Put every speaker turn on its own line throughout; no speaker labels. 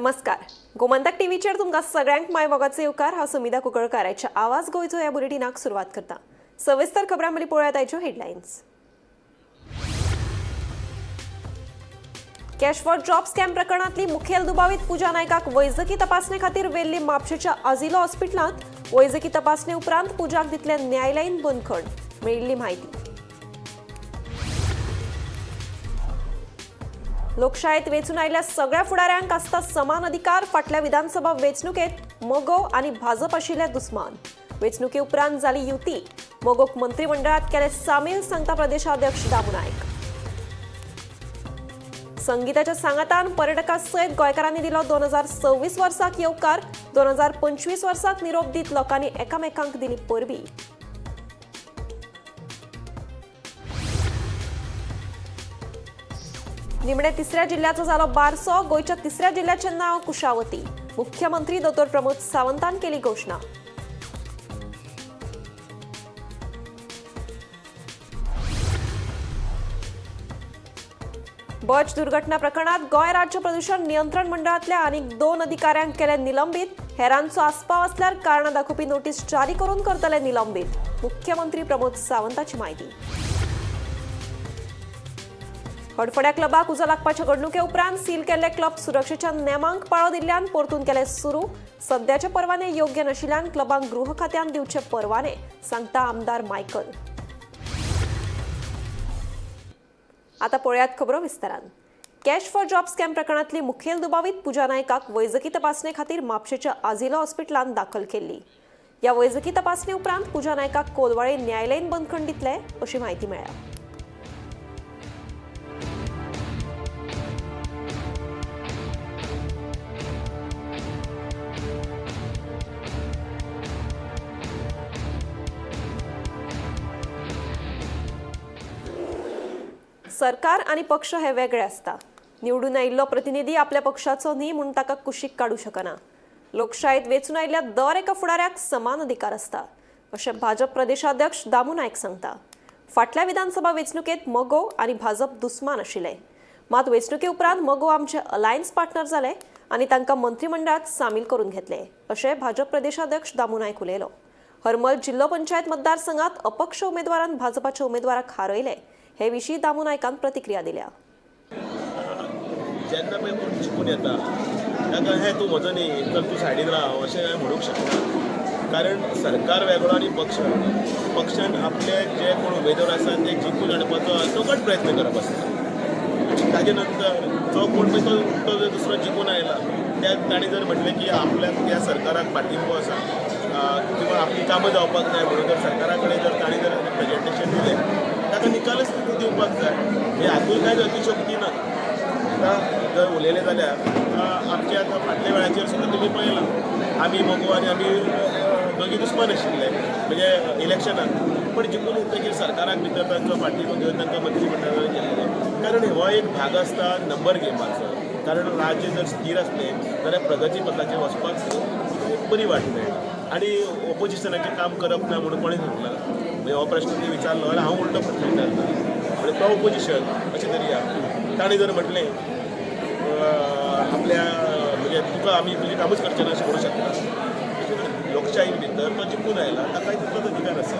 नमस्कार, गोमंतक टीव्हीचेर तुमकां सगळ्यांक माय मोगाचो येवकार. हांव सुमिधा कुंकळकार. आयच्या आवाज गोंयचो ह्या बुलेटिनाक सुरवात करता. सविस्तर खबरां मदीं पळोवया आयच्यो headlines. Cash for job scam प्रकरणातली मुखेल दुबावीत पूजा नायकाक वैजकी तपासणे खातीर वेल्ली म्हापशेच्या आझिलो हॉस्पिटलांत. वैजकी तपासणे उपरांत पूजाक दितले न्यायालयीन बंदखण, मेळिल्ली म्हायती. लोकशायेत वेंचून आयिल्ल्या सगळ्या फुडाऱ्यांक आसता समान अधिकार. फाटल्या विधानसभा वेंचणुकेत मगो आनी भाजप आशिल्ले दुस्मान, वेंचणुके उपरांत जाली युती. मगोक मंत्रिमंडळात केले सामील, सांगता प्रदेशाध्यक्ष दामू नायक. संगीताच्या सांगातान पर्यटकां सयत गोंयकारांनी दिलो 2026 वर्साक येवकार. 2025 वर्साक निरोप दीत लोकांनी एकामेकांक दिली परबी. निमणे तिसऱ्या जिल्ह्याचो जालो बारसो. गोंयच्या तिसऱ्या जिल्ह्याचें नांव कुशावती. मुख्यमंत्री दोतोर प्रमोद सावंतान केली घोशणा. बच दुर्घटना प्रकरणात गोंय राज्य प्रदूषण नियंत्रण मंडळातल्या आनीक 2 अधिकाऱ्यांक केले निलंबीत. हेरांचो आस्पाव असल्यार कारणां दाखोवपी नोटीस जारी करून करतले निलंबीत, मुख्यमंत्री प्रमोद सावंताची म्हायती. हडफड्या क्लबाक उजो लागपाच्या घडणुके उपरांत सील केल्ले क्लब सुरक्षेच्या नेमांक पाळो दिल्ल्यान परतून केले सुरू. सद्याचे परवाने योग्य नाशिल्ल्यान क्लबांक गृह खात्यान दिवचे परवाने, सांगता आमदार मायकल. आता पळयात खबरो विस्तारान. कॅश फॉर जॉब स्कॅम प्रकरणातली मुखेल दुबावीत पूजा नायकाक वैजकी तपासणे खातीर म्हापशेच्या आझिलो हॉस्पिटलांत दाखल केल्ली. ह्या वैजकी तपासणे उपरांत पूजा नायकाक कोलवाळे न्यायालयीन बंदखण दितले अशी म्हायती मेळ्ळ्या. सरकार आनी पक्ष हे वेगळे आसता. निवडून आयिल्लो प्रतिनिधी आपल्या पक्षाचो न्ही म्हूण ताका कुशीक काडूं शकना. लोकशायेत वेंचून आयिल्ल्या दर एका फुडाऱ्याक समान अधिकार आसता, अशें भाजप प्रदेशाध्यक्ष दामू नायक सांगता. फाटल्या विधानसभा वेंचणुकेत मगो आनी भाजप दुस्मान आशिल्ले, मात वेंचणुके उपरांत मगो आमचे अलायन्स पार्टनर जाले आनी तांकां मंत्रिमंडळात सामील करून घेतले, अशें भाजप प्रदेशाध्यक्ष दामू नायक उलयलो. हरमल जिल्लो पंचायत मतदारसंघात अपक्ष उमेदवारान भाजपाच्या उमेदवाराक हारयले. हे विशीं दामू नायकान प्रतिक्रिया दिल्या.
जेन्ना पळय कोण जिखून येता ताका हे तूं म्हजो न्ही, चल तूं सायडीन राव अशें हांवें म्हणूंक शकना. कारण सरकार वेगळो आनी पक्ष वेगळो. पक्षान आपले जे कोण उमेदवार आसा ते जिखून हाडपाचो सगळो प्रयत्न करप आसता. आनी ताजे नंतर जो कोण पळय तो जर दुसरो जिखून आयला त्या ताणें जर म्हटलें की आपल्याक ह्या सरकाराक पाठिंबो आसा किंवा आपली कामां जावपाक जाय म्हणून जर सरकारा कडेन जर ताणें जर प्रेजेंटेशन दिलें ताका निकालच दिवपाक जाय. हे हातूंत कांयच अतिशयोक्ती ना. आतां जर उलयलें जाल्यार आमचे आतां फाटल्या वेळाचेर सुद्दां तुमी पळयलां, आमी मगो आनी आमी दोगी दुस्मान आशिल्ले म्हणजे इलेक्शनाक, पण जिखून येतकीर सरकाराक भितर तांचो पाठिंबो घेवन तांकां मंत्रीमंडळान केल्लें. कारण हो एक भाग आसता नंबर गेमाचो. कारण राज्य जर स्थीर आसलें जाल्यार प्रगती पथाचेर वचपाक एक बरी वाट मेळटा. आनी ओपोजिशनाचें काम करप ना म्हणून कोणें सांगलां? म्हणजे हो प्रश्न तुमी विचारलो जाल्यार हांव उल्टो प्रश्न विचारता, म्हणजे तो ओपोजिशन अशें धरया, ताणें जर म्हटलें आपल्या म्हणजे तुका आमी तुजें कामूच करचें ना अशें म्हणूं शकता? लोकशाही भितर तो जिखून आयला, ताकाय तितलोच अधिकार आसा.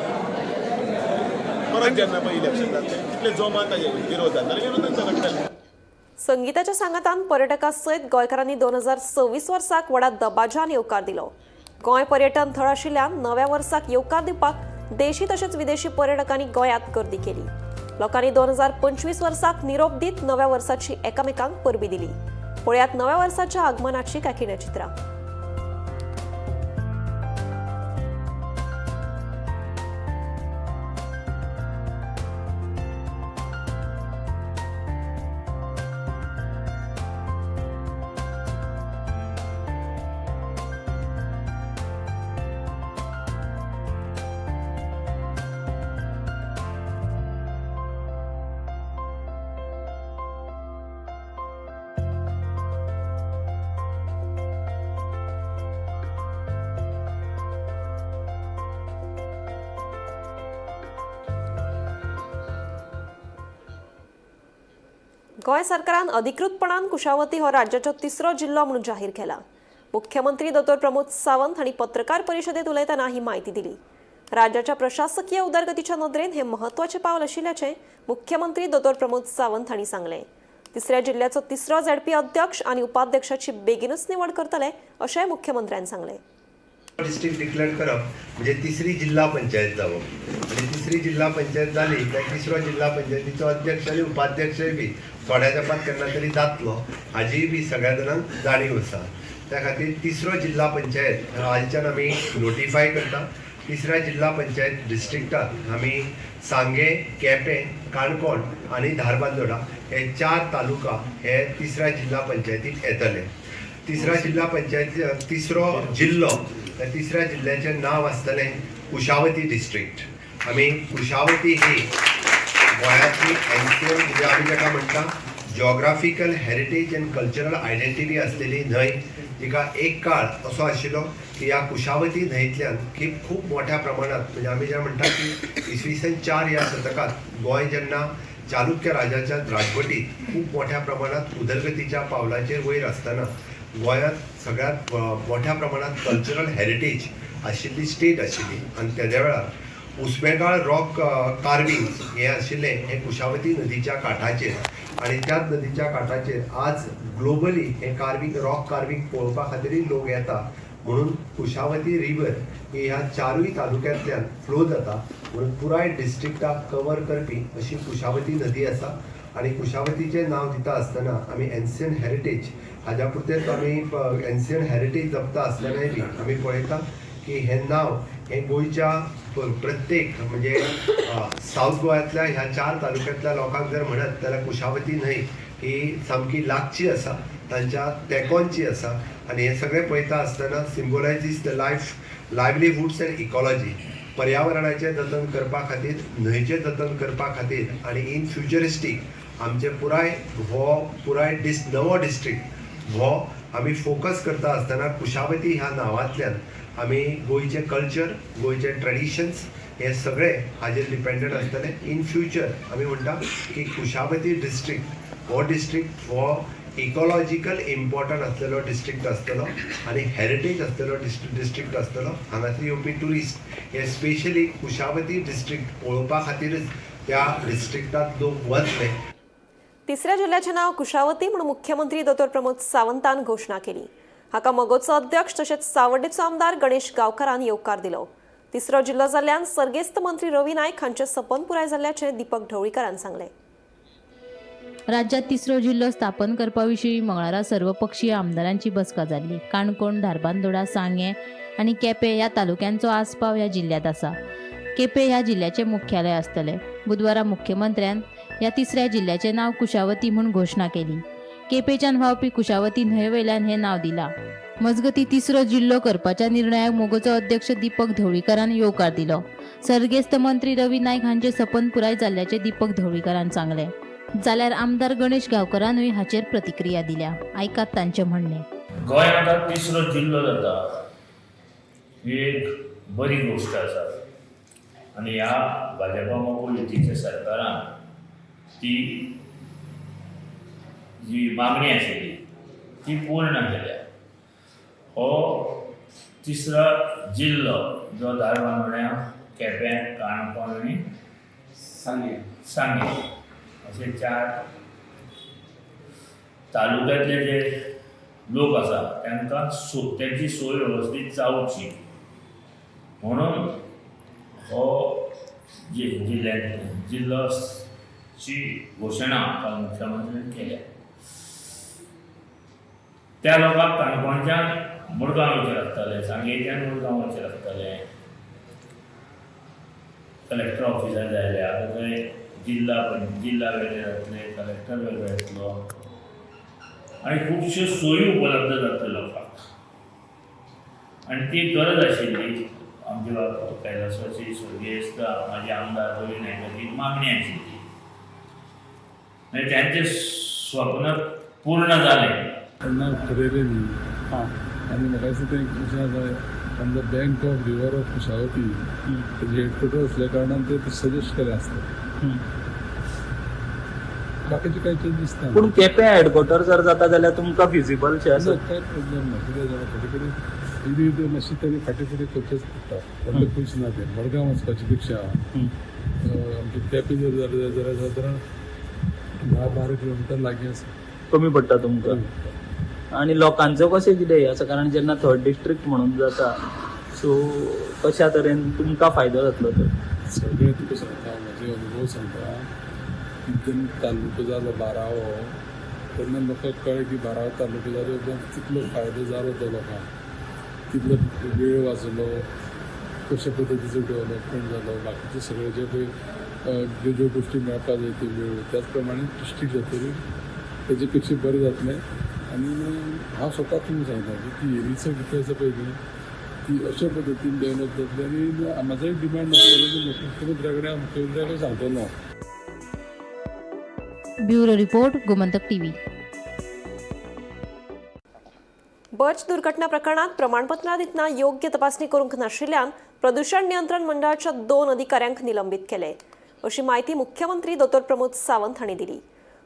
परत जेन्ना पळय इलेक्शन जातलें तितले जोमान ताजे विरोध जातले, विरोधान झगडटले.
संगीताच्या सांगातान पर्यटकां सयत गोंयकारांनी 2026 वर्साक व्हडा दबाज्यान येवकार दिलो. गोंय पर्यटन थळ आशिल्ल्यान नव्या वर्साक येवकार दिवपाक देशी तशेंच विदेशी पर्यटकांनी गोंयांत गर्दी केली. लोकांनी 2025 वर्साक निरोप दीत नव्या वर्साची एकामेकांक परबी दिली. पळयात नव्या वर्साच्या आगमनाची कांय खिणचित्रां. गोंय सरकारान अधिकृतपणान कुशावती हो राज्याचो तिसरो जिल्लो म्हणून जाहीर केला. मुख्यमंत्री दोतोर प्रमोद सावंत हांणी पत्रकार परिशदेत उलयतना ही म्हायती दिली. राज्याच्या प्रशासकीय उदरगतीच्या नदरेन हे म्हत्वाचें पावल आशिल्ल्याचें मुख्यमंत्री दोतोर प्रमोद सावंत हांणी सांगलें. तिसऱ्या जिल्ल्याचो तिसरो झेडपी अध्यक्ष आनी उपाध्यक्षाची बेगीनूच निवड करतले अशेंय मुख्यमंत्र्यान सांगलें.
डिस्ट्रिक्ट डिक्लेअर करप म्हणजे तिसरी जिल्हा पंचायत जावप आनी तिसरी जिल्हा पंचायत जाली काय तिसरो जिल्हा पंचायतीचो अध्यक्ष आनी उपाध्यक्षय बी थोड्या तेंपात केन्ना तरी जातलो हाजीय बी सगळ्या जाणांक जाणीव आसा. त्या खातीर तिसरो जिल्हा पंचायत आजच्यान आमी नोटिफाय करता. तिसऱ्या जिल्हा पंचायत डिस्ट्रिक्टात आमी सांगें, केपें, काणकोण आनी धारबांदोडा हे 4 तालुका हे तिसऱ्या जिल्हा पंचायतीत येतले. तिसरा जिल्हा पंचायत तिसरो जिल्लो त्या तिसऱ्या जिल्ल्याचें नांव आसतलें कुशावती डिस्ट्रिक्ट. आमी कुशावती ही गोंयांतली एन्शियंट म्हणजे आमी ताका म्हणटा geographical heritage and cultural identity आसलेली न्हंय, जिका एक काळ असो आशिल्लो की ह्या कुशावती न्हंयतल्यान की खूब मोठ्या प्रमाणांत म्हणजे आमी जें म्हणटा की इसवी सन 4 ह्या शतकांत गोंय जेन्ना चालुक्य राजाच्या राजवटीत खूब मोठ्या प्रमाणांत उदरगतीच्या पावलाचेर वयर आसतना गोंयांत सगळ्यांत मोठ्या प्रमाणांत कल्चरल हेरिटेज आशिल्ली स्टेट आशिल्ली आनी तेद्या वेळार उस्मेगाळ रॉक कार्विंग हें आशिल्लें हें कुशावती नदीच्या काठाचेर आनी त्याच नदीच्या काठाचेर आज ग्लोबली हें कार्विंग रॉक कार्विंग पळोवपा खातीरूय लोक येता. म्हणून कुशावती रिवर ही ह्या 4 तालुक्यांतल्यान फ्लो जाता म्हणून पुराय डिस्ट्रिक्टाक कवर करपी अशी कुशावती नदी आसा. आनी कुशावतीचें नांव दिता आसतना आमी एन्शियंट हेरिटेज हाज्या पुरतेच आमी एन्शियंट हेरिटेज जपता आसतनाय बी आमी पळयता की हें नांव हें गोंयच्या प्रत्येक म्हणजे सावथ गोव्यांतल्या ह्या 4 तालुक्यांतल्या लोकांक जर म्हणत जाल्यार कुशावती न्हंय ही सामकी लागची आसा, तांच्या तेंकोनची आसा. आनी हें सगळें पळयता आसतना symbolises the life, livelihoods and ecology. पर्यावरणाचें जतन करपा खातीर, न्हंयचें जतन करपा खातीर आनी इन फ्युचरिस्टीक आमचें पुराय हो पुराय नवो डिस्ट्रिक्ट हो आमी फोकस करता आसतना कुशावती ह्या नांवांतल्यान आमी गोंयचें कल्चर, गोंयचे ट्रेडिशन्स हे सगळे हाजेर डिपेंडंट आसतले. इन फ्युचर आमी म्हणटा की कुशावती डिस्ट्रिक्ट हो डिस्ट्रिक्ट हो इकॉलॉजिकल इम्पॉर्टंट आसलेलो डिस्ट्रिक्ट आसतलो आनी हेरिटेज आसलेलो डिस्ट्रिक्ट आसतलो. हांगासर येवपी ट्युरिस्ट हे स्पेशली कुशावती डिस्ट्रिक्ट पळोवपा खातीरच त्या डिस्ट्रिक्टांत लोक वतले.
तिसऱ्या जिल्ल्याचें नांव कुशावती म्हणून मुख्यमंत्री दोतोर प्रमोद सावंतान घोशणा केली. हाका मगोचो अध्यक्ष तशेंच सावड्डेचो आमदार गणेश गांवकारान येवकार दिलो. तिसरो जिल्लो जाल्ल्यान सर्गेस्त मंत्री रवी नायक हांचें सपन पुराय जाल्ल्याचें दीपक ढवळीकारान सांगलें.
राज्यात तिसरो जिल्लो स्थापन करपा विशीं मंगळारा सर्वपक्षीय आमदारांची बसका जाल्ली. काणकोण, धारबांदोडा, सांगें आनी केपें ह्या तालुक्यांचो आस्पाव ह्या जिल्ल्यांत आसा. केपें ह्या जिल्ल्याचें मुख्यालय आसतलें. बुधवारा मुख्यमंत्र्यान ह्या तिसऱ्या जिल्ल्याचें नांव कुशावती म्हूण घोशणा केली. केपेंच्यान व्हांवपी कुशावती न्हंय वयल्यान हें नांव दिलां. मजगती तिसरो जिल्लो करपाच्या निर्णयाक मगोचो अध्यक्ष दीपक ढवळीकारान येवकार दिलो. सर्गेस्त मंत्री रवी नायक हांचें सपन पुराय जाल्ल्याचें दीपक ढवळीकारान सांगलें. जाल्यार आमदार गणेश गांवकरानूय हाचेर प्रतिक्रिया दिल्या. आयकात तांचें म्हणणें.
गोंय आतां तिसरो जिल्लो जाता ही एक बरी गोश्ट आसा आनी ह्या भाजपा मगो युतीच्या सरकारान ती जी मागणी आशिल्ली ती पूर्ण केल्या. हो तिसरो जिल्लो जो धारबांदोड्यां, केपें, काणकोण आनी सांगें अशे 4 तालुक्यांतले जे लोक आसा तांकां तेंची सोय वेवस्थीत जावची म्हणून हो जिल्लोची घोशणा काल मुख्यमंत्र्यान केल्या. त्या लोकांक काणकोणच्यान मुरगांव वयचें लागतालें, सांगेच्यान मुरगांव वयचें लागतालें. कलेक्टर ऑफिसार जाय आतां थंय जिल्ला वेगळे जातले, कलेक्टर वेगळे येतलो आनी खुबश्यो सोयी उपलब्ध जातल्यो लोकांक. आनी ती गरज आशिल्ली. आमच्या कैलासवासी स्वर्गेस्त माजी आमदार रवी नायकाची मागणी आशिल्ली आनी त्यांचें स्वप्न पूर्ण जालें.
तेन्ना ठरयलें न्ही आनी म्हाका दिसता तें कशें आसा on the bank of river of Kushavati तेजें हेडक्वॉर्टर आसल्या कारणान ते सजेस्ट केलें आसता. बाकीचे कांय चेंजीस ना.
पूण केपें हेडक्वॉर्टर जर जाता जाल्यार तुमकां फिजिबल शें आसा?
कांय प्रॉब्लेम ना. कितें जाणां थोडे कडेन इदी मातशी तरी फाटीं फुडें करचेंच पडटा. व्हडलें पयशे ना तें मडगांव वचपाची पेक्षा आमचे केपें जर जालें जाल्यार सादारण 10-12 किलोमिटर लागीं आसा,
कमी पडटा तुमकां. आनी लोकांचो कशें कितें हें आसा, कारण जेन्ना थर्ड डिस्ट्रिक्ट म्हणून जाता सो कशा तरेन तुमकां फायदो जातलो तर?
सगळें तुका सांगता, म्हजे अनुभव सांगता की जेन्ना तालुको जालो बारावो तेन्ना लोकांक कळ्ळें की बारावो तालुको जालो उपरांत कितलो फायदो जालो तो लोकांक, कितलो वेळ वाचलो, कशा पद्दतीचो डेवलपमेंट जालो, बाकीचे सगळे जे पळय ज्यो ज्यो गोश्टी मेळपाक जाय त्यो मेळ्ळ्यो. त्याच प्रमाणे डिस्ट्रिक्ट जातकीर तेजे पेक्षा बरें जातलें. आनी हांव स्वता तुमकां सांगता की ती एरीचो कितें आसा पळय न्ही ती अशा पद्दतीन डेवलप जातली. आनी म्हाजोय डिमांड आसतलो की मुख्यमंत्र्या कडेन हांव मुख्यमंत्र्या कडेन सांगतलो.
Bureau report, Gomantak TV.
Birch दुर्घटना प्रकरणात प्रमाणपत्रां दितना योग्य तपासणी करूंक नाशिल्ल्यान प्रदूषण नियंत्रण मंडळाच्या 2 अधिकाऱ्यांक निलंबीत केले अशी माहिती मुख्यमंत्री दोतोर प्रमोद सावंत हांणी दिली.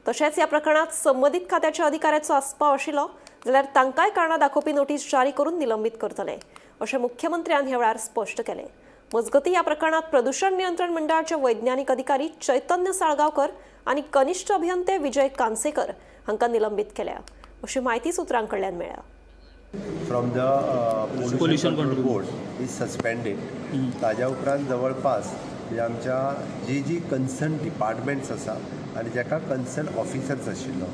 तशेंच ह्या प्रकरणात संबंदीत खात्याच्या अधिकाऱ्याचो आस्पाव आशिल्लो जाल्यार तांकांय कारणां दाखोवपी नोटीस जारी करून निलंबीत करतले अशें मुख्यमंत्र्यान ह्या वेळार स्पश्ट केलें. मजगतीं ह्या प्रकरणात प्रदूषण नियंत्रण मंडळाचे वैज्ञानिक अधिकारी चैतन्य साळगांवकर आनी कनिष्ठ अभियंते विजय कानसेकर हांकां निलंबीत केल्या अशी माहिती सूत्रां कडल्यान मेळ्ळ्या.
From the pollution control board is suspended. ताज्या उपरांत जवळपास म्हणजे आमच्या जी जी कन्सर्न डिपार्टमेंट्स आसा आनी जाका कन्सर्न ऑफिसर्स आशिल्लो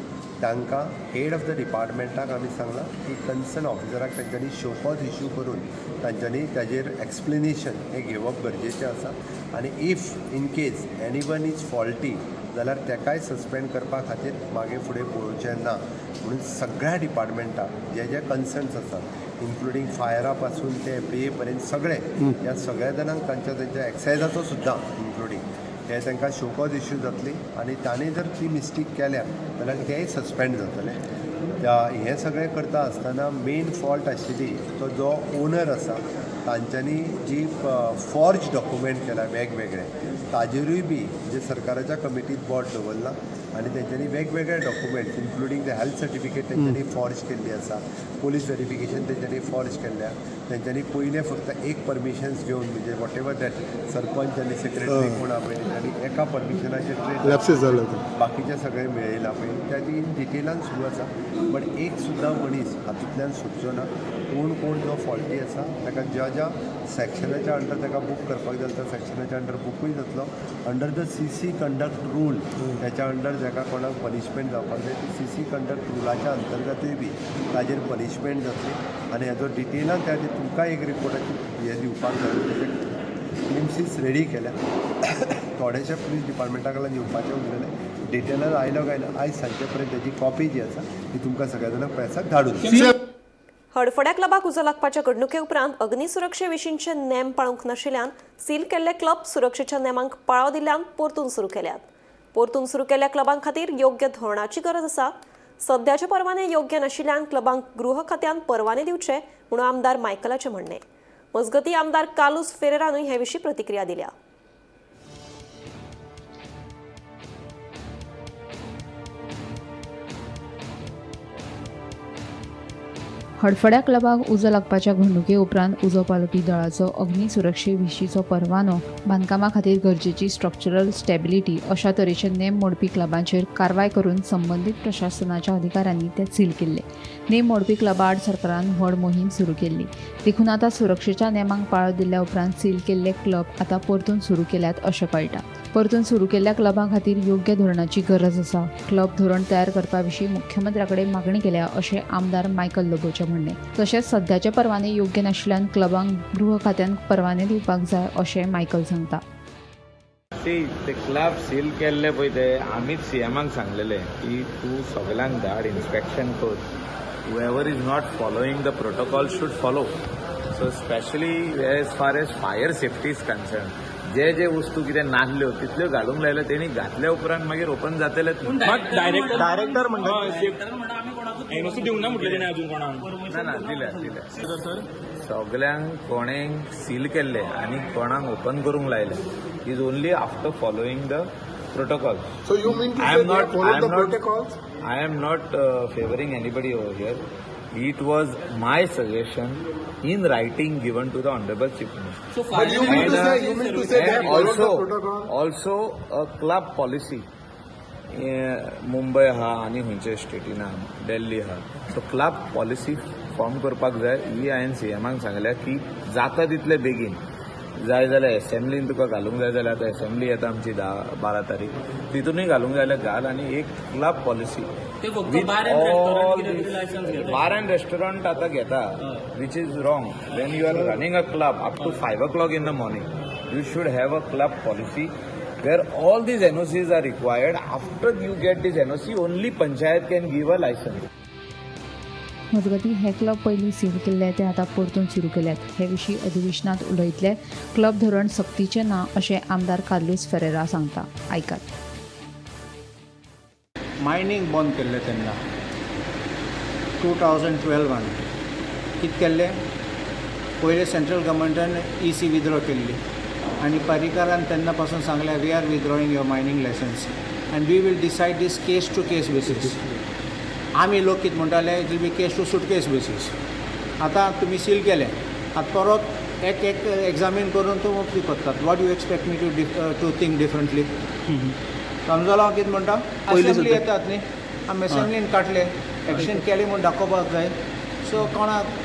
तांकां हेड ऑफ the डिपार्टमेंटाक आमी सांगलां की कन्सर्न ऑफिसराक तांच्यांनी शोकॉज इश्यू करून तांच्यांनी ताजेर एक्सप्लेनेशन हें घेवप गरजेचें आसा. आनी if in case any one is faulty जाल्यार ताकाय सस्पेंड करपा खातीर मागीर फुडें पळोवचें ना म्हणून सगळ्या डिपार्टमेंटाक जे जे कन्सर्न्स आसात इन्क्लुडींग फायरा पासून ते एफ.डी.ए पर्यंत सगळे ह्या सगळ्या जाणांक तांच्या तांच्या एक्सायजाचो सुद्दां इन्क्लुडींग हे तांकां शोकॉज इश्यू जातली आनी तांणी जर ती मिस्टेक केल्या जाल्यार तेय सस्पेंड जातले. हें सगळें करता आसतना मेन फॉल्ट आशिल्ली तो जो ओनर आसा तांच्यांनी जी फॉर्ज डॉक्युमेंट केला वेगवेगळे ताजेरूय बी जे सरकाराच्या कमिटीत बोट दवरलां आनी तेंच्यांनी वेगवेगळे documents including the health certificate तेंच्यांनी फॉर्ज केल्ली आसा, पोलीस वेरिफिकेशन तेंच्यांनी फॉर्ज केल्ल्या, तेंच्यांनी पयलें फक्त एक परमिशन्स घेवन म्हणजे what ever that sarpanch आनी सेक्रेटरी कोण आहा पळय तेंच्यांनी एका परमिशनाचेर
लॅप्सीस जाले
बाकीचे सगळे मेळयला पळय त्या इन डिटेलान सुरू आसा. बट एक सुद्दां मनीस हातूंतल्यान सुटचो ना. कोण कोण जो फॉल्टी आसा ताका ज्या ज्या सॅक्शनाच्या अंडर ताका बूक करपाक जाय त्या सॅक्शनाच्या अंडर बुकूय जातलो. Under the CC conduct rule त्याच्या अंडर जाका कोणाक पनिशमेंट जावपाक जाय ती सीसी कंडक्ट रुलाच्या अंतर्गतूय बी ताजेर पनिशमेंट जातली. आनी हेजो डिटेलान त्या खातीर तुमकां एक रिपोर्टाची हें दिवपाक जाय. तेजे क्लिम्सीस रेडी केल्या, थोडेशे पुलीस डिपार्टमेंटा कडल्यान येवपाचें उरलेलें. डिटेलान आयलो काय ना आयज सांजचे पर्यंत तेजी कॉपी जी आसा ती तुमकां सगळ्या जाणांक प्रेसाक धाडून.
हडफड्या क्लबाक उजो लागपाच्या घडणुके उपरांत अग्निसुरक्षे विशींचे नेम पाळूंक नाशिल्ल्यान सील केल्ले क्लब सुरक्षेच्या नेमांक पाळो दिल्ल्यान परतून सुरू केल्यात. परतून सुरू केल्ल्या क्लबां खातीर योग्य धोरणाची गरज आसा. सद्याचे परवाने योग्य नाशिल्ल्यान क्लबांक गृह खात्यान परवाने दिवचे म्हणून आमदार मायकलाचें म्हणणें. मजगतीं आमदार कार्लुस फेरेरानूय हे विशीं प्रतिक्रिया दिल्या.
हडफड्या क्लबाक उजो लागपाच्या घडणुके उपरांत उजो पालोवपी दळाचो अग्निसुरक्षे विशींचो परवानो, बांदकामा खातीर गरजेची स्ट्रक्चरल स्टॅबिलिटी अशा तरेचे नेम मोडपी क्लबांचेर कारवाय करून संबंदीत प्रशासनाच्या अधिकाऱ्यांनी ते सील केल्ले. नेम मोडपी क्लबा आड सरकारान व्हड मोहीम सुरू केल्ली. देखून आतां सुरक्षेच्या नेमांक पाळो दिल्ल्या उपरांत सील केल्ले क्लब आतां परतून सुरू केल्यात अशें कळटा. परतून सुरू केल्ल्या क्लबां खातीर योग्य धोरणाची गरज आसा. क्लब धोरण तयार करपा विशीं मुख्यमंत्र्या कडेन मागणी केल्या अशें आमदार मायकल लोबोचें म्हणणें. तशेंच सद्याचे परवाने योग्य नाशिल्ल्यान क्लबांक गृह खात्यान परवाने दिवपाक जाय अशें मायकल सांगता.
ते क्लब सील केल्ले पळय ते आमीच सीएमाक सांगलेले की तूं सगल्यांक धाड, इन्स्पेक्शन कर, whoever is not following the protocol should follow. So specially as far as fire safety is concern, जे जे वस्तू कितें नासल्यो तितल्यो घालूंक लायल्यो तेणी, घातल्या उपरांत मागीर ओपन जातलेच.
डायरेक्टर म्हणटा एनओसी दिवंक ना म्हटलें तेणें अजून कोणाक.
ना ना दिल्या दिल्या सगल्यांक कोणें सील केल्ले आनी कोणाक ओपन करूंक लायले is only after following the Protocol.
So you mean to
I
say
am
they
not.
followed
I
the
am not.
protocols?
I am not favouring anybody over here. It was my suggestion in writing given to the honourable chief minister.
So
But you mean to
And,
say you mean to say they have
and
followed the
also
protocol?
Also a club policy Mumbai आहा आनी खंयच्या स्टेटीन आहा, दिल्ली आहा, so club policy form करपाक जाय. ही हांवें सीएमाक सांगल्या की जाता तितले बेगीन जाय जाल्यार एसेंब्लीन तुका घालूंक जाय जाल्यार आतां एसेंब्ली येता आमची 10-12 तारीख, तितूनय घालूंक जाय जाल्यार घाल आनी एक क्लब पॉलिसी
ते फक्त बार एंड रेस्टॉरंट कितें तरी लायसन्स घेता.
बार अँड रेस्टॉरंट आतां घेता, which is wrong. When you are running a club up to 5 o'clock in the morning, you should have a club policy where all these NOCs are required. After you get this NOC, only panchayat can give a license.
मजगतीं हे club पयलीं seal केल्ले ते आतां परतून सुरू केल्यात. हे विशीं अधिवेशनांत उलयतले. क्लब धोरण सक्तीचें ना अशें आमदार कार्लूस फेरेरा सांगता. आयकात.
मायनींग बंद केल्लें तेन्ना 2012 कितें केल्लें, पयलें सेंट्रल गव्हर्मेंटान ई सी विथड्रॉ केल्ली आनी पर्रीकारान तेन्ना पासून सांगलें, we are withdrawing your mining licence and we will decide this case to case basis. आमी लोक कितें म्हणटाले, it will be case to suitcase basis. आतां तुमी सील केलें, आतां परत एक एक एग्जामीन करून तूं करतात. What you expect me to think differently? समजलो हांव कितें म्हणटा? असेंब्ली येतात न्ही, आमी असेंब्लीन काडले, एक्शन केलें म्हूण दाखोवपाक जाय. सो कोणाक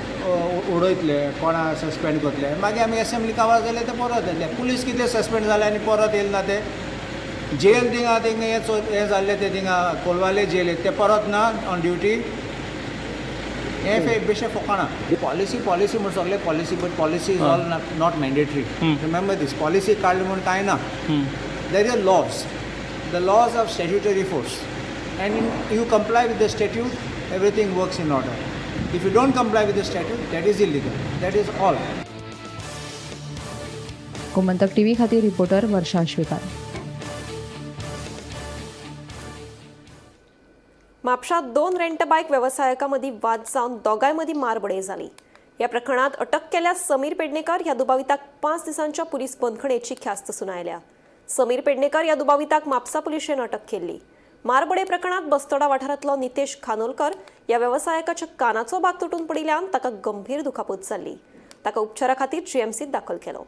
उडयतले, कोणाक सस्पेंड करतले, मागीर आमी असेंब्लीक आवाज जाले ते परत येतले. पुलीस कितले सस्पेंड जाले आनी परत येयले ना ते. जेल थिंगा थिंगा हें जाल्लें तें थिंगा कोलवाले जेल ते परत ना ऑन ड्युटी. हें बेश्टें फोकाणां. पॉलिसी पॉलिसी म्हूण सगळे policy, but policy is all not mandatory. Remember this. Policy काडली म्हूण कांय ना. There is laws, the laws of statutory force, and you comply with the statute, everything works in order. If you don't comply with the statute, that is illegal. That is all.
Gomantak TV खातीर reporter वर्षा आश्वेकार.
म्हापशांत 2 rent बायक वेवसायिकां मदीं वाद जावन दोगांय मदीं मारबडय जाली. ह्या प्रकरणांत अटक केल्ल्या समीर पेडणेकर ह्या दुबाविताक 5 दिसांच्या पुलीस बंदखणेची ख्यास्त सुनायल्या. समीर पेडणेकर ह्या दुबाविताक म्हापसा पुलिशेन अटक केल्ली. मारबडय प्रकरणांत बस्तोडा वाठारांतलो नितेश खानोलकर ह्या वेवसायिकाच्या कानाचो भाग तुटून पडिल्ल्यान ताका गंभीर दुखापत जाल्ली. ताका उपचारा खातीर जीएमसीत दाखल केलो.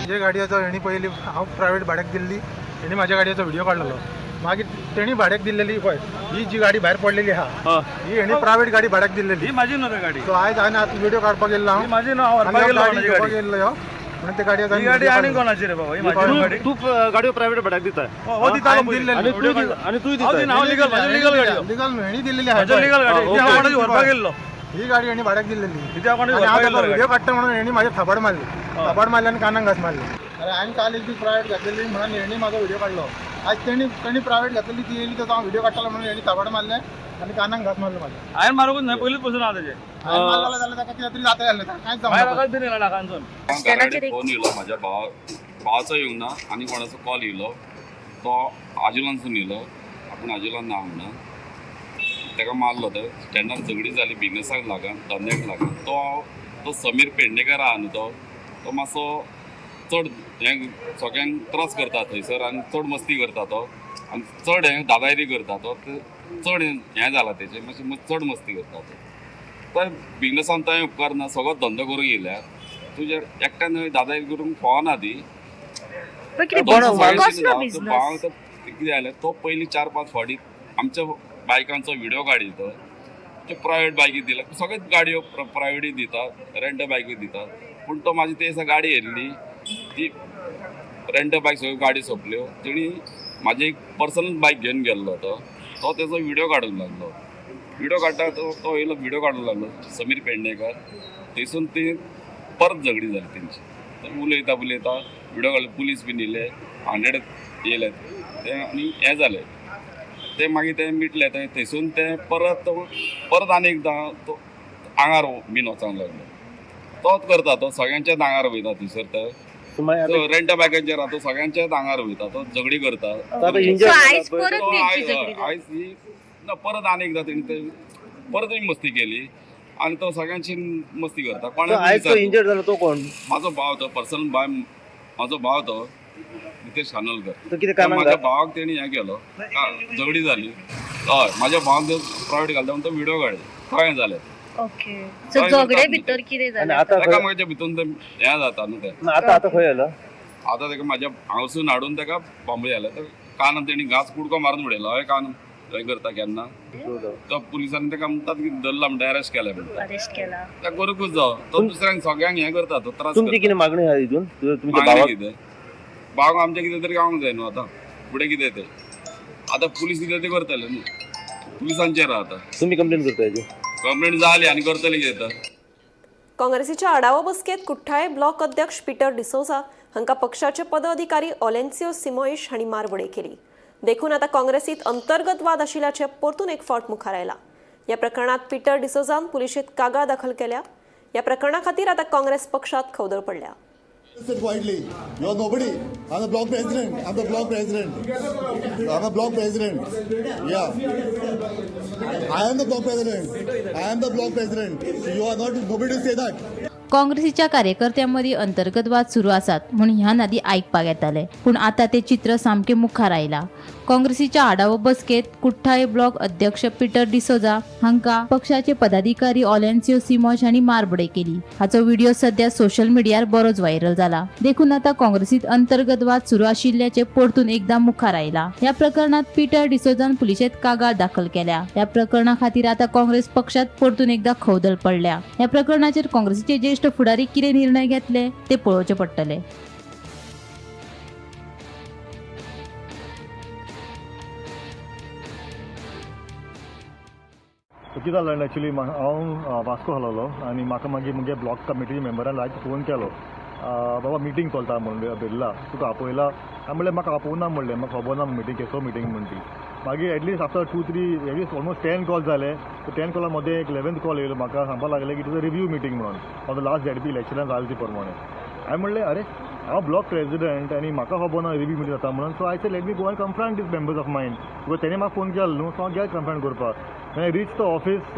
जे गाडयेचो हेणी पयली हांव प्रायवेट भाड्याक दिल्ली, हेणी म्हाज्या गाडयेचो व्हिडियो काडलेलो. मागीर तेणी भाड्याक दिल्लेली पळय ही जी गाडी भायर पडलेली आहा ही हेणी प्रायवेट गाडी भाड्याक दिल्लेली.
ही माझी न्हू रे गाडी.
सो आयज हांवें आतां व्हिडियो काडपाक गेल्लो हांव.
ही माझी न्हू, हांव व्हरपाक गेल्लो
गाडी
कोणाची
घेवपाक
गाडी.
गेल्लो ह्यो म्हणून ते गाडयेचो
ही गाडी आनी कोणाची रे बाबा? ही माझी न्हू गाडी.
तू गाडयो प्रायव्हेट भाड्याक दिता?
हो दितालो पयलीं.
आनी तूं आनी तूं
हांव दिना, हांव लिगल, म्हाजी लिगल गाडी.
लिगल न्हू, हेणी दिल्लेली आहा.
म्हाजी लिगल गाडी. ती हांव कोणाची व्हरपाक गेल्लो.
ही गाडी हेणी भाड्याक दिल्लेली.
ती हांव कोणाची
आनी हांव
व्हरपाक
ताका
गेल्लो.
व्हिडियो काडटा म्हणून हेणी म्हाजेर थापड मारली. थापड मारली आनी कानाक घास मारली. अरे हांवें काल एक दीस प्रायवेट घातलेली म्हणून हेणी म्हाजो व्हिडियो काडलो. आज तेणी तेणी प्रायवेट घातलेली ती येयली तो हांव व्हिडियो काडटालो म्हणून हेणी थापड मारलें आनी कानाक घास मारलो म्हाज्या.
हांवें मारूंकच न्हय, पयलींच पसून आहा तेजें.
हांवें मारलेलो जाल्यार ताका कितें तरी जाता जालें, ताका कांयच
मागीर
जावंक ना.
ताकाच दिलें नाकांसून.
घरा फोन येयलो म्हाज्या भावाचो येवंक ना आनी कोणाचो कॉल येयलो, तो आजुलांसून येयलो, आपूण आजुलान ना म्हणून ताका मारलो. तर स्टँडार झगडी जाली बिजनसाक लागून, धंद्याक लागून. तो तो समीर पेडणेकर आहा न्हू, तो तो मातसो चड हें सगळ्यांक त्रास करता थंयसर आनी चड मस्ती करता तो आनी चड हें दादागिरी करता तो. चड हें जाला तेजें, मातशें चड मस्ती करता तो. तो बिजनसान तुवें उपकारना, सगळो धंदो करूंक येयल्यार तुज्या एकट्यान दादागिरी करूंक फावना ती. कितें जालें, तो पयलीं 4-5 फावटी आमच्या बायकांचो व्हिडियो काडी, तो त्यो प्रायवेट बायकी दिला, सगळ्योच गाडयो प्रायवेटूय दिता, रेंट बायकूय दिता. पूण तो म्हाजी ते दिसा गाडी येयल्ली ती रेंट बायक, सगळ्यो गाडी सोंपल्यो, तेणी म्हाजी एक पर्सनल बायक घेवन गेल्लो. तो तो तेजो व्हिडियो काडूंक लागलो. व्हिडियो काडटा तो तो येयलो, व्हिडियो काडूंक लागलो समीर पेडणेकर. थंयसून ती परत झगडी जाली तेंची. उलयता उलयता व्हिडियो काडलो, पुलीस बीन येयले, 100 येयले ते आनी हें जालें. ते मागीर ते मिटले. ते थंयसून ते परत परत आनी एकदां तो आंगार बीन वचोंक लागलो. तोच करता, तो सगळ्यांच्याच आंगार वयता थंयसर. ते रेंटा बायकांचेर तो सगळ्यांच्याच आंगार वयता, तो झगडी करता. आयज ही ना परत आनी एकदां तेणी ते परत मस्ती केली आनी तो सगळ्यांची मस्ती करता. कोणाक
इंजर्ड जालो तो कोण?
म्हाजो भाव, तो पर्सनल भाव, म्हाजो भाव तो नितेश खानोलकर. म्हाज्या भावाक तेणी हें केलो, झगडी जाली. हय, म्हाज्या भावाक प्रायवेट घालता म्हणून तो व्हिडिओ काडले. कळ्ळें जालें.
ओके, सो झगडे भितर कितें जालें?
एकामेकाच्या भितून ते हें जाता न्हू तें.
आतां खंय जालां?
आतां तेका म्हाज्या हांगासून हाडून तेका बांबोळे हाडलें. तर कानान तेणी घास कुडको मारून उडयलो. हय, कान हें करता केन्ना तो पुलिसांनी तेका म्हणटात की धरला म्हणटा, अरेस्ट केला म्हणटा.
अरेस्ट केला
त्या करूंकूच जावो. तो दुसऱ्यांक सगळ्यांक हें करता, तो त्रास.
तुमची कितें मागणी आहा हितून?
मागणी कितें? भावाक आमचें कितें तरी गावंक जाय न्हू. आतां फुडें कितें तें आतां पुलीस कितें तें करतले न्हू, पुलिसांचेर आतां.
तुमी कंप्लेन करता हेजी?
कंप्लेन जाली आनी करतले कितें तर.
काँग्रेसीच्या आढावो बसकेत कुठ्ठाळे ब्लॉक अध्यक्ष पीटर डिसोजा हांकां पक्षाचे पदाधिकारी ओलेन्सियो सिमोइश हांणी मारबडय केली. देखून आतां काँग्रेसीत अंतर्गत वाद आशिल्ल्याचें परतून एक फावट मुखार आयला. ह्या प्रकरणात पीटर डिसोजान पुलिशेंत कागाळ दाखल केल्या. ह्या प्रकरणा खातीर आतां काँग्रेस पक्षात खवदळ पडल्या.
Sit quietly. You're nobody. I'm the block president. I'm the block president. I'm a block president. Yeah. I am the block president. I am the block president. So you are not nobody to say that.
काँग्रेसीच्या कार्यकर्त्यांमदीं अंतर्गत वाद सुरू आसात म्हूण ह्यान आदीं आयकपाक येतालें, पूण आतां तें चित्र सामकें मुखार आयलां. काँग्रेसीच्या आढावो बसकेंत कुठ्ठाळे ब्लॉक अध्यक्ष पीटर डिसोजा हांकां पक्षाचे पदाधिकारी ऑलेन्सियो सिमोश हांणी मारबडय केली. हाचो व्हिडिओ सध्या सोशल मिडियार बरोच व्हायरल जाला. देखून आतां काँग्रेसीत अंतर्गत वाद सुरू आशिल्ल्याचें परतून एकदां मुखार आयलां. ह्या प्रकरणात पीटर डिसोजान पुलिशेंत कागाळ दाखल केल्या. ह्या प्रकरणा खातीर आतां काँग्रेस पक्षात परतून एकदां खवदळ पडल्या. ह्या प्रकरणाचेर काँग्रेसीचे ज्येष्ठ फुडारी कितें निर्णय घेतले ते पळोवचे पडटले.
कितें जालें एक्चुली, हांव वास्को आसलेलो आनी म्हाका मागीर मुगे ब्लॉक कमिटी मेंबरान लायक फोन केलो, बाबा मिटींग चलता म्हणून बिर्ला तुका आपयला. हांवें म्हणलें म्हाका आपोवना म्हणलें, म्हाका खबर ना मिटींग केसो मिटींग म्हण ती. मागीर at least after 2-3 at least almost 10 call जाले. 10 कॉला मदें एक 11th call येयलो, म्हाका सांगपाक लागलें की it is a review meeting म्हणून ऑफ the last ZP इलेक्शनान जालें ती प्रमाणे. हांवें म्हणलें अरे हांव ब्लॉक प्रेजिडंट आनी म्हाका खबर ना रिव्यू मिटींग जाता म्हणून. So I say let me go and confront these members of mine, because तेणें म्हाका फोन केलो न्हू, सो हांव गेलो कन्फ्रंट करपाक. When I reached the office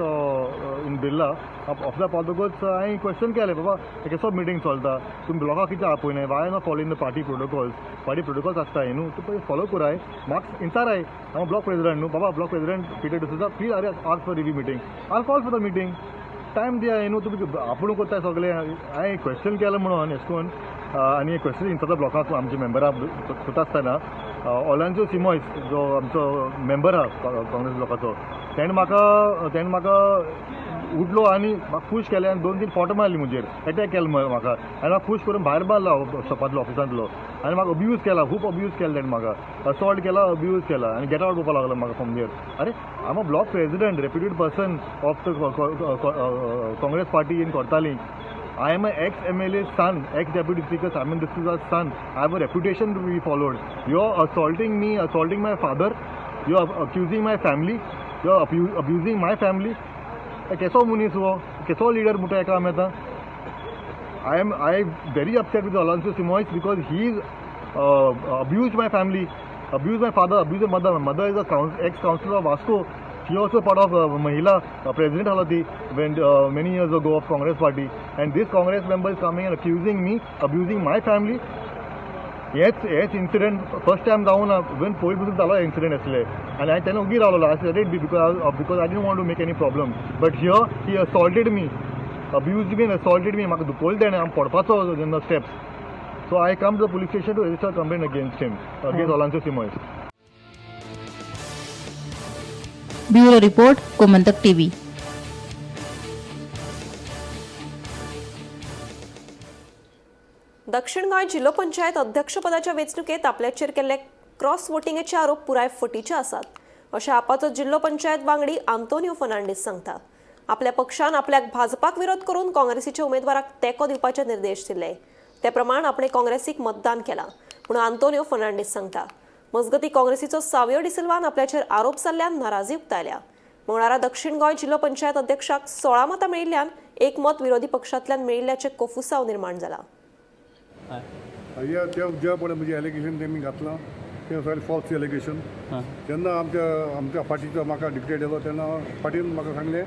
in Birla, ऑफिसा पावतकूच हांवें क्वेश्चन केलें, बाबा केसो मिटींग चलता, तुमी ब्लॉकाक कित्याक आपयनाय, why not following the party protocols? Party protocols आसता न्हू, तूं पयलीं फॉलो कराय, म्हाका इंचाराय, हांव ब्लॉक प्रेजिडंट न्हू बाबा, block president Peter D'Souza, please अरे ask for review meeting, I call for the meeting, time दिया न्हू, तुमी आपूण करताय सगळें. हांवें क्वेश्चन केलें म्हणून एश कोन आनी क्वेश्चन इंचारता ब्लॉकाक आमच्या मेंबराक सोदता आसतना ओलांचो सिमोयस जो आमचो मेंबर आहा काँग्रेस ब्लॉकाचो, तेणें म्हाका उठलो आनी म्हाका पूश केलें आनी 2-3 फोटो मारली म्हजेर, एटॅक केलो म्हाका आनी म्हाका पूश करून भायर मारलो शॉपांतलो, ऑफिसांतलो, आनी म्हाका अब्यूज केला, खूब अब्यूज केला तेणें म्हाका, असॉल्ट केला, अब्यूज केला आनी गेट आवट करपाक लागलो म्हाका फ्रॉम there. अरे I am a block president, reputed person of the Congress party in Cortalim. I am an ex-MLA son, ex-Deputy Speaker Simon D'Souza's son. I have a reputation to be followed. You are assaulting me, assaulting my father. You are accusing my family. You are abusing my family. Keso munis ho? Keso leader muta eka ameta? I am very upset with Alonso Simois because he abused my family, abused my father, abused my mother. My mother is a ex-councillor of Vasco. She also part of Mahila President Halati when many years ago of Congress party, and this Congress member is coming and accusing me, abusing my family. Yes, incident first time down when police was जालो incident asle, and I तेन्ना उगी रावलो, I said it because I didn't want to make any problem. But here he assaulted me, abused me and assaulted me. म्हाका दुखोवलें तेणें, हांव पडपाचो in the steps. So I come to the police station to register a complaint against him, against Alonso Simois.
Bureau report, Gomantak TV.
दक्षिण गोंय जिल्हो पंचायत अध्यक्षपदाच्या वेंचणुकेत आपल्याचेर केल्ले cross वोटिंगेचे आरोप पुराय फटीचे आसात अशें आपाचो जिल्हो पंचायत वांगडी आंतोनियो फर्नांडीस सांगता. आपल्या पक्षान आपल्याक भाजपाक विरोध करून काँग्रेसीच्या उमेदवाराक तेंको दिवपाचे निर्देश दिले, ते प्रमाण आपणे काँग्रेसीक मतदान केलां म्हणून आंतोनियो फर्नांडीस सांगता. मजगतीं काँग्रेसीचो सावियो डिसिल्वान आपल्याचेर आरोप जाल्ल्यान नाराजी उक्तायल्या. मंगळारा दक्षिण गोंय जिल्लो पंचायत अध्यक्षाक 16 मतां मेळिल्ल्यान एक मत विरोधी पक्षांतल्यान मेळिल्ल्याचें कोफुसांव निर्माण जाला.
जे पळय म्हणजे एलिगेशन तेमी घातलां तें सगळें फॉल्स एलिगेशन. जेन्ना आमच्या आमच्या पार्टीचो म्हाका डिक्टेट येयलो तेन्ना पार्टीन म्हाका सांगलें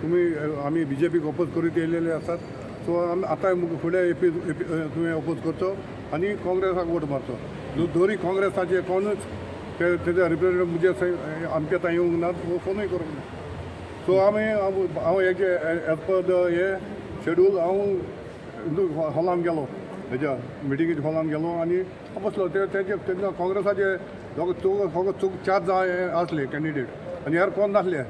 तुमी आमी बीजेपीक ओपोज करीत येयलेले आसात, सो आमी आतां फुडें एपी तुवें ओपोज करचो आनी काँग्रेसाक वोट मारचो. दोरी काँग्रेसाचे कोणूच ते तेजे रिप्रेझेंटेटिव म्हणजे आमच्या थंय येवंक ना, फोनूय करूंक ना. सो आमी हांव हेजे एज पर the हे शेड्यूल हांव हॉलान गेलो, हेज्या मिटिंगेच्या हॉलान गेलो आनी बसलो. ते तेजे तेन्ना काँग्रेसाचे दोग चौग चौग चार जाण आसले कॅन्डिडेट आनी हेर कोण नासले.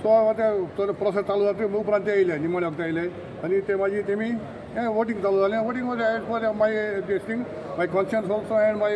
सो ते प्रोसेस चालू जाता उपरांत ते येयले, निमाणे वखदां येयले आनी ते मागीर तेमी हें वोटींग चालू जालें. Voting was as per my this thing, my conscience also and my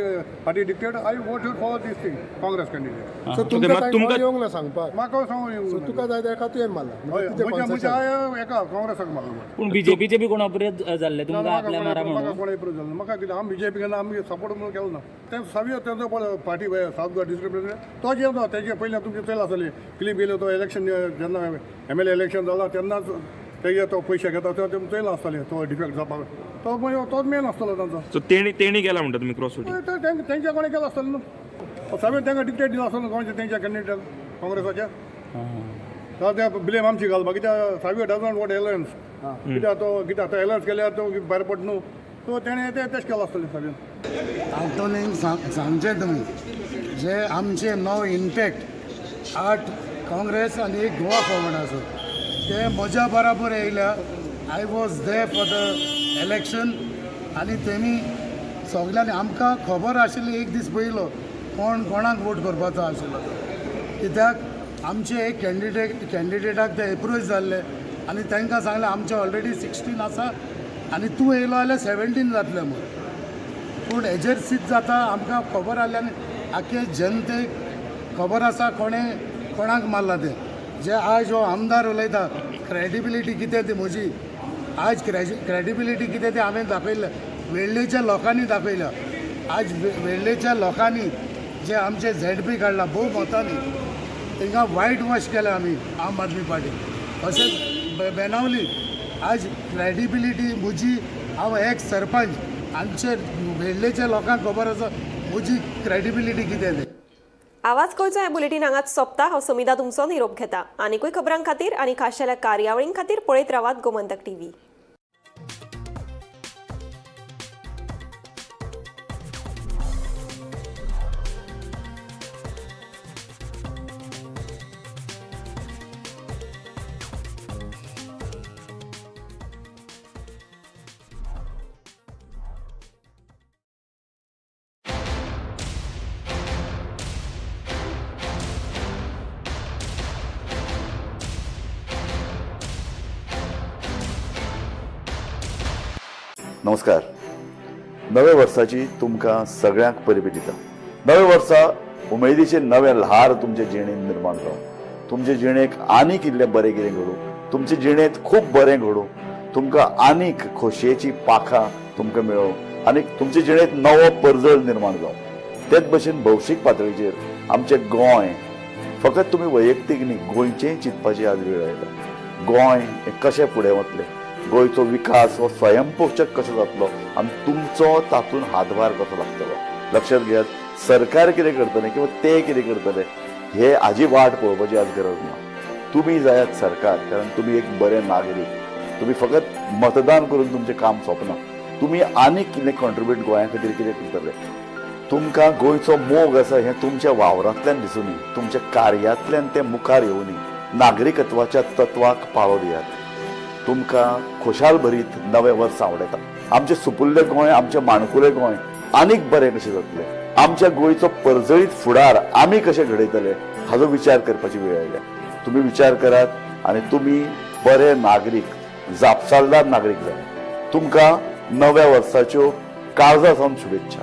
party dictate, I voted for this thing Congress candidate.
So तुमकां येवंक ना सांगपाक?
म्हाका सांगूंक येवंक
ना. तुका जाय एका तुवें मारला?
म्हज्या हांवें एका काँग्रेसाक मारला.
पूण बीजेपीचे बी कोण अप्रोच जाल्ले तुमकां आपल्या मारा म्हणून?
म्हाका कोण अप्रोच जालें, म्हाका कितें आमी बीजेपी केन्ना आमी सपोर्ट म्हणून केलो ना. तें सावियो तेजो पळय party south Goa district president तो जेवता तेजे पयलीं तुमचे चयल आसतली क्लिप येयलो तो इलेक्शन जेन्ना MLA election जाला तेन्नाच तेजे तो पयशे घेता ते चयला आसतले तो डिफेक्ट जावपाक तो मागीर तोच मेन आसतलो तांचो.
सो तेणी केला म्हणटा तुमी क्रॉस वोटींग?
तेंच्या कोणें केलां आसतलें न्हू, सावियो तांकां डिक्टेट दिला आसतलो गोंयच्या तेंच्या कॅन्डिडेटाक काँग्रेसाच्या. ते ब्लेम आमची घालपा कित्याक सावियो डजंट वॉट एलायन्स, कित्याक तो कित्याक तो एलायन्स केल्यार तो भायर पडटा न्हू, सो तेणें तें तशें केलां आसतलें सावियोन.
आंतोनीन सांगचें तुमी जे आमचे 9 इनटॅक्ट 8 काँग्रेस आनी 1 गोवा फॉरवर्ड आसा ते म्हज्या बराबर येयल्या. I was there for the election आनी तेणी सगल्यांनी आमकां खबर आशिल्ली एक दीस पयलो कोण कोणाक वोट करपाचो आशिल्लो तो, कित्याक आमचे एक कॅन्डिडेटाक ते एप्रोच जाल्ले आनी तांकां सांगलें आमचे ऑलरेडी 16 आसा आनी तूं येयलो जाल्यार 17 जातलें म्हूण. पूण हेजेर सीत जाता आमकां खबर आहली आनी आख्खे जनतेक खबर आसा कोणें कोणाक मारला तें. जे आज हो आमदार उलयता क्रेडिबिलिटी कितें ती म्हजी, आज क्रेडिबिलिटी कितें ती हांवें दाखयल्या, वेळ्ळेच्या लोकांनी दाखयल्या. आज वेळ्ळेच्या लोकांनी जे आमचे ZP काडला भोव मतांनी तांकां वायट वॉश केल्या आमी आम आदमी पार्टी. तशेंच बेनावली आज क्रेडिबिलिटी म्हजी, हांव एक सरपंच, आमचे वेळ्ळेच्या लोकांक खबर आसा म्हजी क्रेडिबिलिटी कितें ती.
आवाज गोंयचो हें बुलेटीन हांगाच सोंपता. हांव समिता तुमचो निरोप घेता. आनीकूय खबरां खातीर आनी खाशेल्या कार्यावळीं खातीर पळयत रावात गोमंतक टीव्ही.
नमस्कार. नव्या वर्साची तुमकां सगळ्यांक परबी दिता. नव्या वर्सा उमेदीचे नवे ल्हार तुमचे जिणेंत निर्माण जावं, तुमचे जिणेक आनीक इल्लें बरें कितें घडूं, तुमचे जिणेंत खूब बरें घडूं, तुमकां आनीक खोशयेची पाखां तुमकां मेळों आनी तुमचे जिणेंत नवो परजळ निर्माण जावं. तेच भशेन भौशीक पातळीचेर आमचें गोंय फकत तुमी वैयक्तीक न्ही, गोंयचेंय चिंतपाची आज वेळ आयला. गोंय हें कशें फुडें वतलें, गोंयचो विकास हो स्वयंपोशक कसो जातलो आनी तुमचो तातूंत हातभार कसो लागतलो. लक्षात घेयात, सरकार कितें करतलें किंवा ते कितें करतले हे हाजी वाट पळोवपाची आज गरज ना. तुमी जायात सरकार, कारण तुमी एक बरे नागरीक. तुमी फकत मतदान करून तुमचें काम सोंपना, तुमी आनीक कितें कॉन्ट्रिब्यूट गोंया खातीर कितें करतले. तुमकां गोंयचो मोग आसा हें तुमच्या वावरांतल्यान दिसुनी, तुमच्या कार्यांतल्यान तें मुखार येवनी. नागरिकत्वाच्या तत्वाक पाळो दियात. तुमकां खोशाल भरीत नवें वर्स आवडटा. आमचें सुपुल्लें गोंय, आमचें माणकुलें गोंय आनीक बरें कशें जातलें, आमच्या गोंयचो परजळीत फुडार आमी कशें घडयतले हाजो विचार करपाची वेळ आयल्या. तुमी विचार करात आनी तुमी बरे नागरीक, जापसालदार नागरीक जायात. तुमकां नव्या वर्साच्यो काळजा सावन शुभेच्छा.